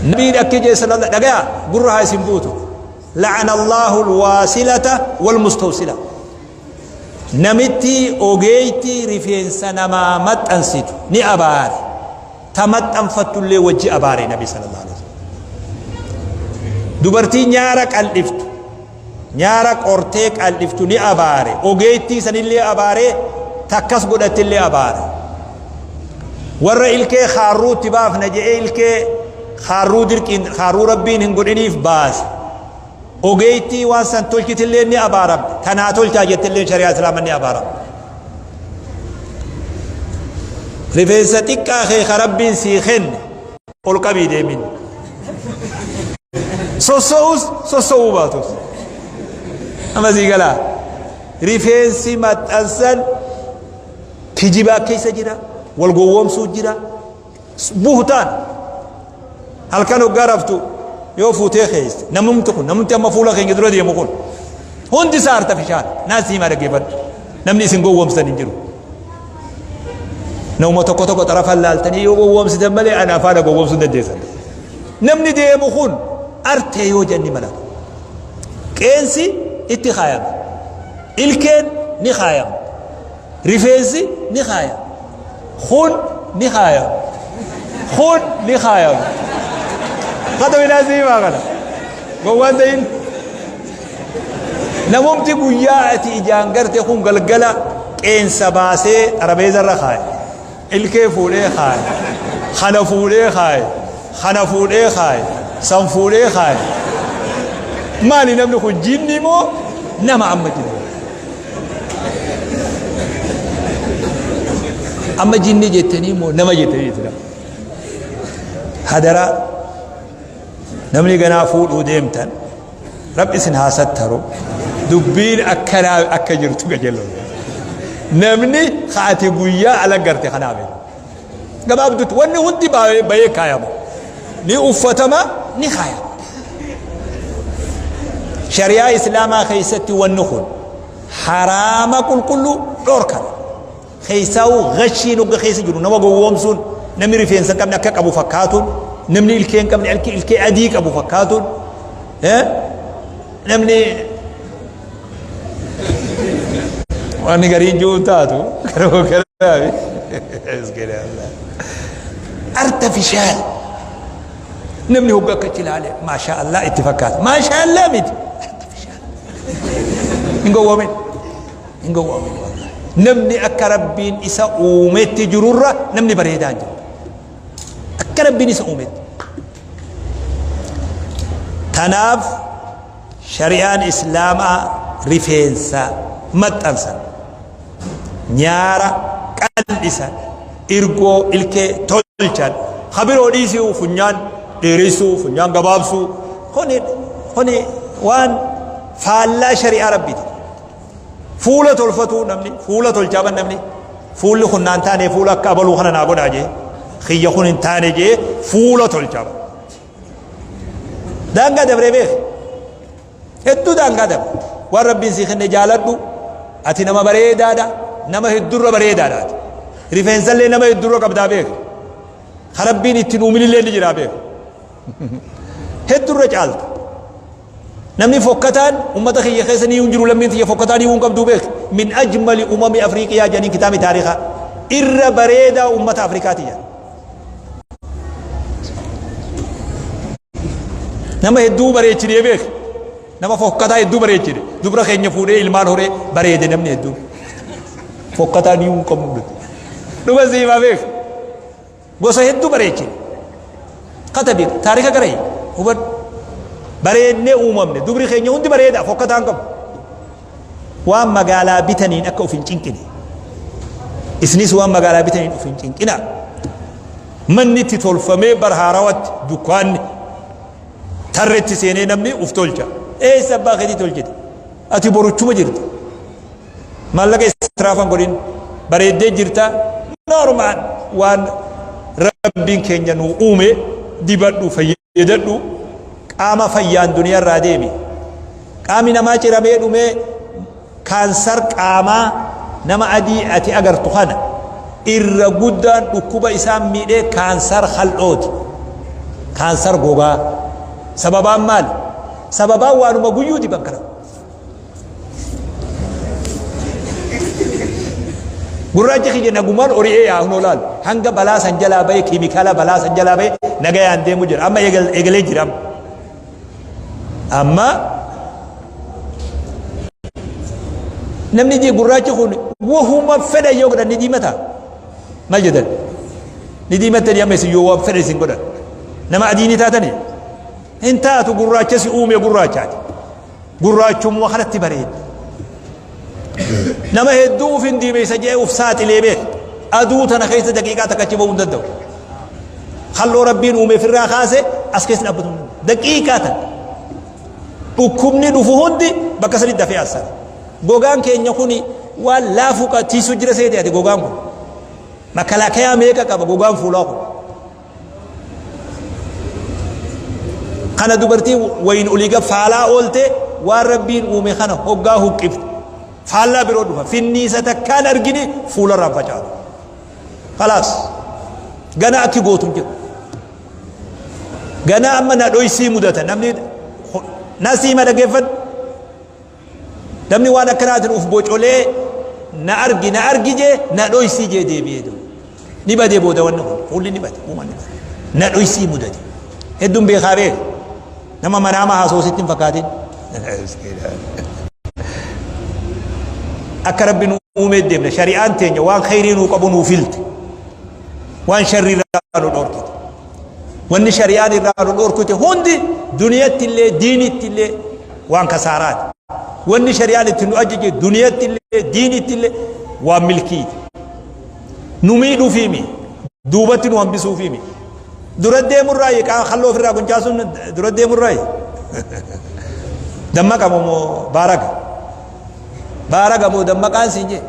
Nabiin akki jee sallallahu dhagaya gurra haa isin buutu. La'ana Allahu alwaasilata walmustawsila. Namitti ogeeytii rifeensa namaa maxxansitu ni abaare. Ta maxxanfattullee wajji abaare Nabi sallallahu alaihi wasallam. Dubartii nyaara qal'iftu nyaara qortee qal'iftu ni abaare. Ogeeytii sanillee abaare takkas godhattillee abaare. Warra ilkee kaarruu itti baafna je'ee ilkee kaarruu dirqiin kaarruu Rabbiin hin godhiniif baase. Ogeeytii waan san tolchitillee ni abaaramte. Tanaa tolchaa jettillee shari'aa islaamaa ni abaaramte. Rifeensa xiqqaa kee ka Rabbiin sii kenne ol qabii deemin. Sosso'us sosso'uu baatus. Amma sii galaa. Rifeensi maxxansan kijibaa keessa jira, wal gowwoomsuu jira, buhtaan halkan hoggaa raftu yoo fuutee keessa namumti kun namumti amma fuula keenya dura deemu kun hundi isaa artifishaal naan sii himaa dhaggeeffadhu namni isin gowwoomsan hin jiru. Nama tokko tokko xarafan laaltanii yoo gowwoomsitan malee ana afaana gowwoomsuu hin dandeessan. Namni deemu kun artee yoo jenni mala. Qeensi itti kaayama. Ilkeen ni kaayama. Rifeensi ni kaayama. Kun ni kaayama. Kun ni kaayama. Kata minaa sii himaa kana. Gowwaan ta'in. Namumti guyyaa ati ijaan garte kun galgala qeensa baasee xarabeeza irra kaaye. Ilkee fuudhee kaaye. Kana fuudhee kaaye. Kana fuudhee kaaye. San fuudhee kaaye. Maali namni kun jinni moo nama amma jiru? Amma jinni jettanii moo nama jettanii jettanii? Hadaraa namni ganaa fuudhuu deemtan Rabbi isin haa sattaru dubbiin akkanaa akka jirtu qajeeloo. Namni ati guyyaa ala garte kanaa beeku. Gabaabdutti wanni hundi bahee kaayama. Ni uffatama ni kaayama. Shari'aa Islaamaa keessatti wanni kun haraama qulqulluu dhorkame. Keessaa'uu gashiin hogga keessa jiru nama gowwoomsuun namni rifeensa hin qabne akka qabu fakkaatuun namni ilkee hin qabne ilkee adii qabu fakkaatuun namni Wanni gariin jiru taatu garuu garaafi. Artificial. Namni hogga akka itti ilaale maashaa Allah itti fakkaata. Maashaa Allah miti. Artificial. Hin gowwoomin. Hin gowwoomin wallahi. Namni akka Rabbiin isa uumetti jirurra namni bareedaa hin jiru. Akka Rabbiin isa uumetti. Tanaaf Shari'aan Islaamaa rifeensa maxxansan, nyaara qal'isan, irgoo ilkee tolchan, ka biroo dhiisuu funyaan dheeressuu, funyaan gabaabsuu, kuni kuni waan faallaa shari'aa Rabbiiti. Fuula tolfatuu namni, fuula tolchaa ban namni, fuulli kun naan taane fuula akka abaluu kana naa godhaa jee, kiyya kun hin taane jee fuula tolchaa ban. Daangaa dabree beeki. Hedduu daangaa dabre. Waan Rabbiin sii kenne jaaladhu. Ati nama bareedaadha. Nama heddurra bareedaadha ati. Rifeensallee nama heddurra qabdaa beeki. Ka Rabbiin ittiin uuminillee ni jiraa beeki. Heddurra caalta. Namni fokkataan ummata kiyya keessa ni hin jiru lammiin tiyya fokkataan ni hin qabduu beeki. Min ajmali umami Afriiqiyaa jedhaniin kitaabni taarikaa. Irra bareedaa ummata Afrikaati jedha. Nama hedduu bareechinee beeki. Nama fokkataa hedduu bareechine. Dubra keenya fuudhee ilmaan horee bareede namni hedduu. Fokkataa ni hin qabnu nuti. Dhuga siimaa beeki. Gosa hedduu bareechine. Katabi taarika garee hubadhu. Bareednee uumamne dubri keenya hundi bareeda fokkataa hin qabu. Waan magaalaa bitaniin akka of hin cinqine. Isinis waan magaalaa bitaniin of hin cinqinaa. Manni itti tolfamee bar haarawatti dukkaanni tarretti seenee namni uf tolcha. Eessa abbaa keetii tolchite? Ati boruchuma jirta. Maallaqa israafan godhin bareeddee jirta. Normaal waan rabbiin keenya nu uume dibadhu fayyadadhu qaama fayyaan duniyaa irraa deemi. Qaami namaa ciramee dhumee kaansar qaamaa nama adii ati agartu kana irra guddaan dhukkuba isaan miidhee kaansar kal'ooti. Kaansar gogaa. Sababaan maali? Sababaan waanuma guyyuu diban kana. Gurraachi kiyya nagumaan ori'ee yaa hunoo laal. Hanga balaa san jalaa bahe keemikaala balaa san jalaa bahe nagayaan deemu jira. Amma eegalee jira amma. Amma namni gurraachi kun wahuma fedha yoo godhan ni diimata. Maal jedhan? Ni diimattanii amma isin yoo waan fedha isin godhan. Nama adii ni taatanii? Hin taatu gurraacha si uume gurraachaati. Gurraachummaa kanatti bareedda. Nama hedduu uf hin diimeessa jedhee uf saaxilee beeka. Aduu tana keessa daqiiqaa takka achi bahuu hin danda'u. Halloo Rabbiin uume ofirraa kaase as keessa dhaabbatu hin danda'u. Daqiiqaa takka. Dhukkubni dhufu hundi bakka sanitti dafee assara. Gogaan keenya kun waan laafuu qaba tiisuu jira seete ati gogaan kun. Makalaakayaa meeqa qaba gogaan fuulaa kun. Kana dubartii wayin olii gad faalaa oolte waan Rabbiin uume kana hoggaa huqqifte. Faallaa biroo dhufa. Finniisa takkaan argini fuularraan facaatu. Kalaas. Gana akki gootu hin jiru. Gana amma na dhoysii mudata namni nasiima dhaggeeffadhu. Namni waan akkanaatiin uf bocolee na argi na argi jee na dhoysii jee deebi'ee du'e. Ni badee booda wanni kun fuulli ni bade uumaan ni bade. Na dhoysii mudate. Hedduun beekaa beeka. Nama manaama haasoo sitti hin fakkaatin. Akka rabbi nu uumee deemna shari'aan teenya waan khayrii nuu qabu nuu filte. Waan sharrii irraa nu dhorkite. Wanni shari'aan irraa nu dhorkite hundi duniyatti illee diinitti illee waan kasaaraati. Wanni shari'aan itti nu ajaje duniyatti illee diinitti illee waan milkiiti. Nu miidhuufiimi duubatti nu hambisuufiimi. Dura deemurraayi qaa halloo ofirraa quncaasuun dura deemurraayi. Dammaqa moo baaraga? Baaraga moo dammaqaan siin jee?